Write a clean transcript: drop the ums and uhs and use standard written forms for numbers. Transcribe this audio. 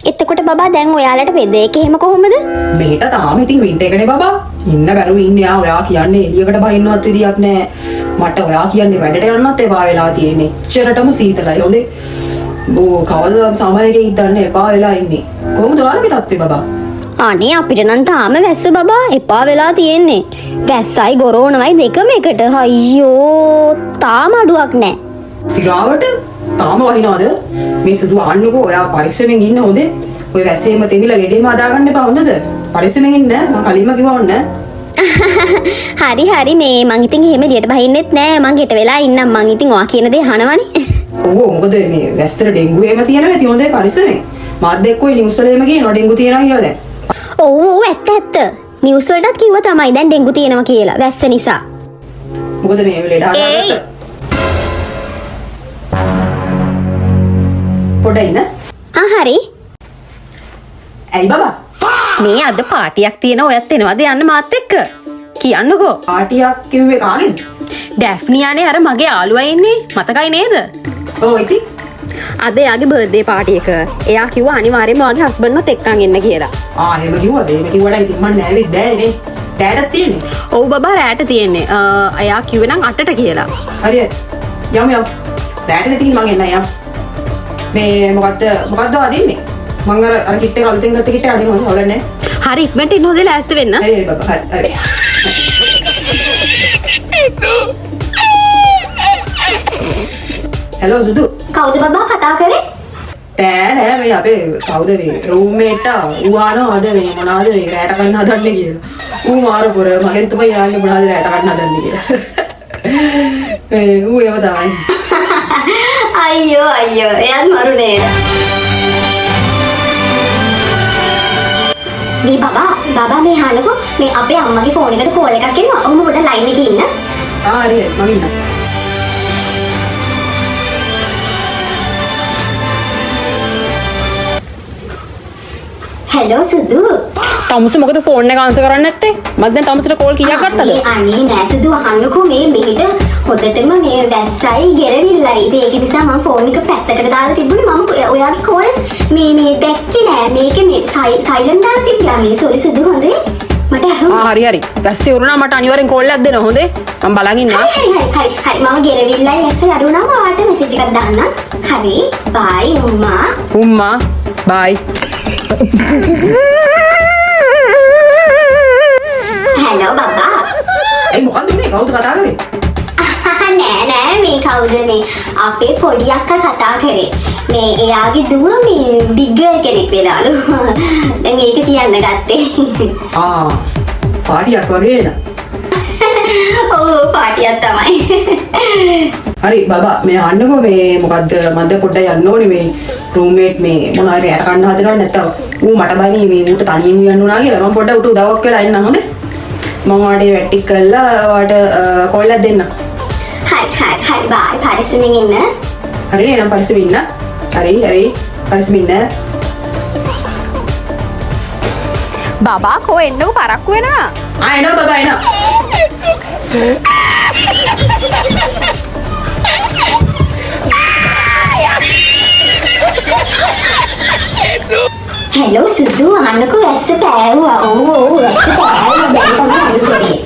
එතකොට බබා දැන් ඔයාලට වෙද එක එහෙම කොහොමද? මෙහෙට තාම ඉතින් වින්ටර් එකනේ බබා. ඉන්න බැරුව ඉන්නේ. ආ ඔයා කියන්නේ එළියකට බහින්නවත් විදියක් නෑ. මට ඔයා කියන්නේ වැඩට යන්නත් එපා වෙලා තියෙන්නේ. එච්චරටම සීතලයි. හොඳේ. බෝ කවදද සමයක ඉඳන්න එපා වෙලා ඉන්නේ. කොහොමද ඔයාලගේ තත්ත්වය බබා? අනේ අපිට නම් තාම වැස්ස බබා එපා වෙලා තියෙන්නේ. වැස්සයි ගොරෝනවයි දෙකම එකට. අයියෝ තාම අඩුවක් නෑ. සිරාවට තාම වහිනවද? මේ සුදු ආන්නකෝ ඔයා පරිස්සමෙන් ඉන්න හොඳේ. ඔය වැස්සේම තෙමිලා ලෙඩේම හදාගන්න එපා හොඳද? පරිස්සමෙන් ඉන්න මං කලින්ම කිව්වා ඔන්න. හරි හරි මේ මං ඉතින් එහෙම එළියට බහින්නෙත් නෑ. මං ගෙට වෙලා ඉන්නම්. මං ඉතින් ඔයා කියන දේ අහනවනේ. ඔව් මොකද මේ වැස්සට ඩෙන්ගු එහෙම තියෙනවා ඉතින් හොඳේ පරිස්සමෙන්. මාත් එක්ක ඔය නිවුස් වල එහෙම කියනවා ඩෙන්ගු තියෙනවා කියලා දැන්. ඔව් ඔව් ඇත්ත ඇත්ත. නිවුස් වලටත් කිව්වා තමයි දැන් ඩෙන්ගු තියෙනවා කියලා වැස්ස නිසා. මොකද මේ ලෙඩ හදාගත්ත. පොඩ්ඩක් ඉන්න. ආ හරි. ඇයි බබා? මේ අද පාටියක් තියෙන ඔයත් එනවද යන්න මාත් එක්ක? කියන්නකෝ. පාටියක් කිව්වේ කාගෙන්ද? ඩැෆ්නියානේ අර මගේ යාළුවා ඉන්නේ මතකයි නේද? ඔව් ඉතින් අද එයාගේ බර්ත්ඩේ පාටි එක. එයා කිව්වා අනිවාර්යයෙන්ම ඔයාගේ හස්බන්ඩ්වත් එක්කන් එන්න කියලා. ආ එහෙම කිව්වද? එහෙම කිව්වට ඉතින් මං නෑවෙත් බෑනේ නේ. රෑටත් තියෙන්නේ. ඔව් බබා රෑට තියෙන්නේ. එයා කිව්වේ නම් 8ට කියලා. හරි හරි. යමු යමු. රෑට ඉතින් මං එන්න යමු. මේ මොකද්ද මොකද්ද අදින්නේ? මං අර අර කිට් එක අලුතෙන් ගත්ත කිට් එක අදිනවා අවුලක් නෑ. හරි ඉක්මනට එන්න හොඳේ ලෑස්ති වෙන්න. හරි හරි බබා හරි හරි. හැලෝ දුදු. කවුද බබා කතා කරේ? නෑ නෑ මේ අපේ කවුද මේ රූම්මේට් ඌ අහනවා අද මේ මොනවද මේ රෑට කන්න හදන්නේ කියලා. ඌ මාර පොර මගෙන් තමයි අහන්නේ මොනවද රෑට කන්න හදන්නේ කියලා. මේ ඌ ඒව තමයි. අයියෝ අයියෝ එයත් මරු නේද? මේ බබා බබා මේ අහන්නකෝ මේ අපේ අම්මගේ ෆෝන් එකට කෝල් එකක් එනවා. ඔහොම පොඩ්ඩක් ලයින් එකේ ඉන්න. ආ හරි හරි මං ඉන්නම්. හැලෝ සුදු. තමුස මොකද ෆෝන් එක ආන්සර් කරන්නේ නැත්තේ? මං දැන් තමුසට කෝල් කීයක් ගත්තද? අනේ අනේ නෑ සුදු අහන්නකෝ මේ මෙහෙට හොදටම මේ වැස්සයි ගෙරවිල්ලයි. ඉතින් ඒක නිසා මම ෆෝන් එක පැත්තකට දාලා තිබුණේ. මම ඔයාගේ කෝල්ස් මේ මේ දැක්කේ නෑ. මේකේ මේ සයිලන්ට් දාලා තිබ්බේ. අනේ සෝරි සුදු හොඳේ. මට ඇහුණා. ආ හරි හරි. වැස්සේ උරුණා මට අනිවාර්යෙන් කෝල් එකක් දෙන්න හොඳේ. මං බලන් ඉන්නවා. හරි හරි හරි හරි මම ගෙරවිල්ලයි වැස්ස අඩු වුණාම ඔයාට මෙසේජ් එකක් දාන්නම්. හරි බයි උම්මා. උම්මා බයි. හැලෝ බබා. ඇයි මොකද්ද උනේ? කවුද කතා කරේ? නෑ නෑ මේ කවුද මේ අපේ පොඩි අක්කා කතා කරේ. මේ එයාගේ දුව මේ බිග් ගර්ල් කෙනෙක් වෙලාලු. දැන් ඒක කියන්න ගත්තේ. ආ පාටියක් වගේ නේද? ඔව් පාටියක් තමයි. හරි බබා මේ අහන්නකෝ මේ මොකද්ද මං දැන් පොඩ්ඩක් යන්න ඕනේ මේ රූම්මේට් මේ මොන හරි රැට කන්න හදනවා නැත්තම් ඌ මට බනී මේ ඌට තනියෙන් යන්න උනා කියලා මං පොඩ්ඩක් ඌට උදව්වක් වෙලා එන්නම් හොඳේ. මං ඔයාට ඒ වැඩ ටික කරලා ඔයාට කෝල් එකක් දෙන්නම්. හරි හරි හරි බයි පරිස්සමෙන් ඉන්න. හරි නේ නම් පරිස්සමෙන් ඉන්න. හරි හරි පරිස්සමෙන් ඉන්න. බබා කෝ එන්නකෝ පරක්කු වෙනවා. ආ එනවා බබා එනවා. හැලෝ සුදු අහන්නකෝ වැස්ස පෑවුවා. ඔව් ඔව් වැස්ස පෑවුවා. දැන් තමයි අඩු කරේ.